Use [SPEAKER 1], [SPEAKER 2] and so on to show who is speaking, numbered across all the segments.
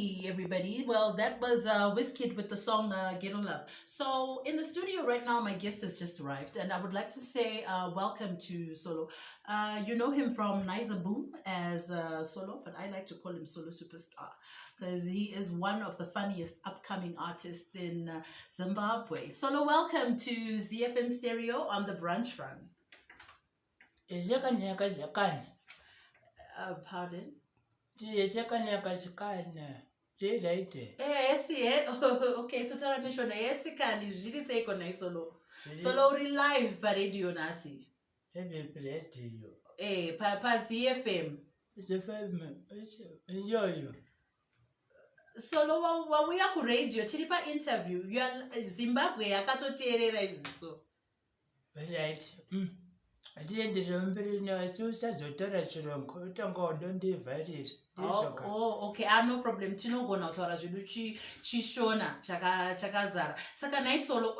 [SPEAKER 1] Okay, everybody. Well, that was Wizkid with the song Ghetto Love. So, in the studio right now, my guest has just arrived, and I would like to say welcome to Solo. You know him from Naiza Boom as Solo, but I like to call him Solo Superstar because he is one of the funniest upcoming artists in Zimbabwe. Solo, welcome to ZFM Stereo on the Brunch Run.
[SPEAKER 2] Zvakanaka zvakana.
[SPEAKER 1] Pardon?
[SPEAKER 2] Zvakanaka zvakana. Zviri
[SPEAKER 1] Yes, yeah. Okay, totaura neshona. Yes, kani zviri seiko nhai Solo? Solo uri live paradio nhasi.
[SPEAKER 2] Radio.
[SPEAKER 1] Pa ZFM.
[SPEAKER 2] ZFM iyoyo.
[SPEAKER 1] Solo, wauya kuradio, tiri painterview. Zimbabwe yakatoteerera izvi so.
[SPEAKER 2] Right. Tienderere mberi asi usazotaura chirungu utanga wadondivharira. Ndizvoka.
[SPEAKER 1] Oh, okay. Ah, no problem. Tinogona kutaura zvedu chishona chakazara. Saka nhai Solo,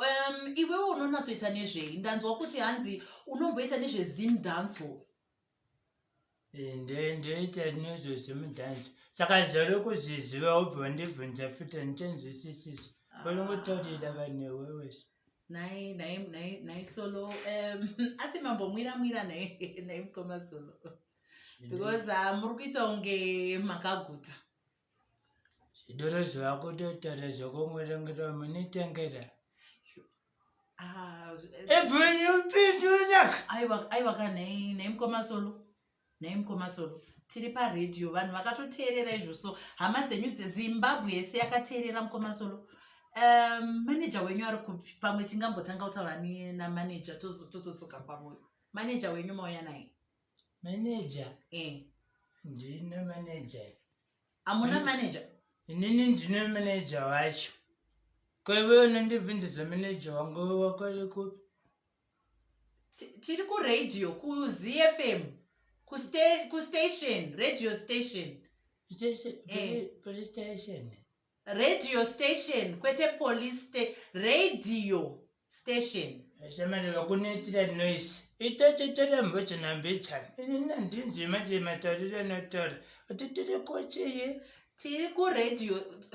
[SPEAKER 1] iwewe unonatsoita nezvei? Ndanzwa kuti hanzi unomboita nezveZim dancehall.
[SPEAKER 2] Ndoita nezveZimdancehall. Saka zvori kuzviziva ubva wandibvunza futi handichanzwisisisi. Unongotaurira vanhu iwewe.
[SPEAKER 1] Nhai, nhai, nhai, nhai Solo, asi mambomwira mwira nhai, nhai mukoma Solo? Because muri kuita kunge makaguta.
[SPEAKER 2] Zvidoro zvakutotaura zvokumwirangira munitengera.
[SPEAKER 1] Ah,
[SPEAKER 2] Ebvunupindura.
[SPEAKER 1] Aiwa, aiwa ka, nhai, nhai mukoma Solo, nhai mukoma Solo, tiri paredhiyo, vanhu vakatoteerera izvo. So hama dzenyu dzeZimbabwe yese yakateerera. Mukoma Solo, maneja wenyu ari kupi? Pamwe tingambotanga kutaura namaneja, tozodzoka kwamuri. Maneja wenyu mauya naye?
[SPEAKER 2] Maneja?
[SPEAKER 1] Eh.
[SPEAKER 2] Ndine maneja.
[SPEAKER 1] Hamuna maneja?
[SPEAKER 2] Inini ndine maneja wacho. Kwaive unondibvunzisa maneja wangu wakari kupi?
[SPEAKER 1] Tiri kuradio, kuZFM, kustation, radio station. Eh.
[SPEAKER 2] Police station?
[SPEAKER 1] Radio station, kwete police radio station.
[SPEAKER 2] Shamari, vakunoitira noise itochitira mbochona mbichana. Inini handinzwi manje matauriro anotaura kuti tiri kuchii.
[SPEAKER 1] Tiri kuradio,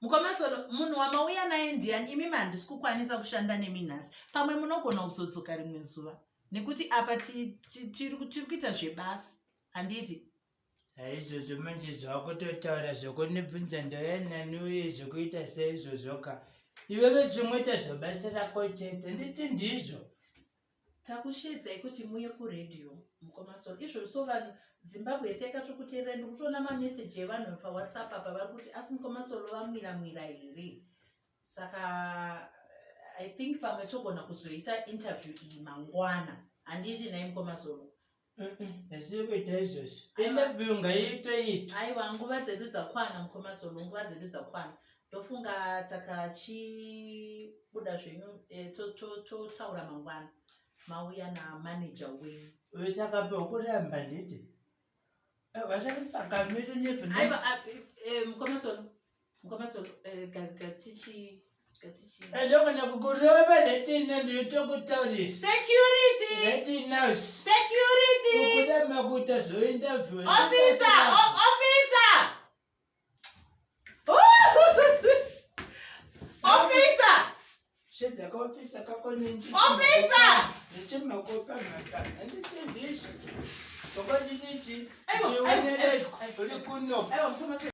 [SPEAKER 1] mukoma Solo. Munhu wamauya naye ndiani? Imi handisi kukwanisa kushanda nemi nhasi. Pamwe munogona kuzodzoka rimwe zuva, nekuti apa tiri kuita zvebasa, handiti?
[SPEAKER 2] Haizvozvo manje zvakutotaura zvokundibvunza ndauya nani uye zvokuita seizvozvoka. Iwewe chimwita zvobasa rako chete, nditi ndizvo.
[SPEAKER 1] Takushedzai kuti muye kuredhiyo, mukoma Solo. Izvozvo so vanhu, Zimbabwe yese yakatokuteerera. Ndiri kutoona mameseji evanhu paWhatsApp apa, vari kuti, "Asi mukoma Solo vamwiramwira here?" Saka I think pamwe togona kuzoita interview iyi mangwana, handiti nhai mukoma Solo?
[SPEAKER 2] Hasiri kuita izvozvo, interview ngaiitoitwa.
[SPEAKER 1] Aiwa, nguva dzedu dzakwana, mukoma Solo, nguva dzedu dzakwana. Ndofunga takachibuda zvenyu, totaura mangwana mauya namaneja wenyu.
[SPEAKER 2] Saka pekuramba nditi vasaripakamiri nyebvu.
[SPEAKER 1] Aiwa, mukoma Solo, mukoma Solo, gatichi gatichi
[SPEAKER 2] Ndogona kukurova netina, ndinotokutaurisa.
[SPEAKER 1] Security!
[SPEAKER 2] Netina.
[SPEAKER 1] Security!
[SPEAKER 2] Ukuramba kuita zvointerview.
[SPEAKER 1] Officer! Officer! Officer!
[SPEAKER 2] Shedzakaofisa kako.
[SPEAKER 1] Officer!
[SPEAKER 2] Ndichimakopa mhaka, handiti ndizvo? Tokonditichi
[SPEAKER 1] Aiwa, aiwa,
[SPEAKER 2] chionererwa
[SPEAKER 1] aiwa.
[SPEAKER 2] uri kuno.
[SPEAKER 1] Aiwa, mukoma Solo.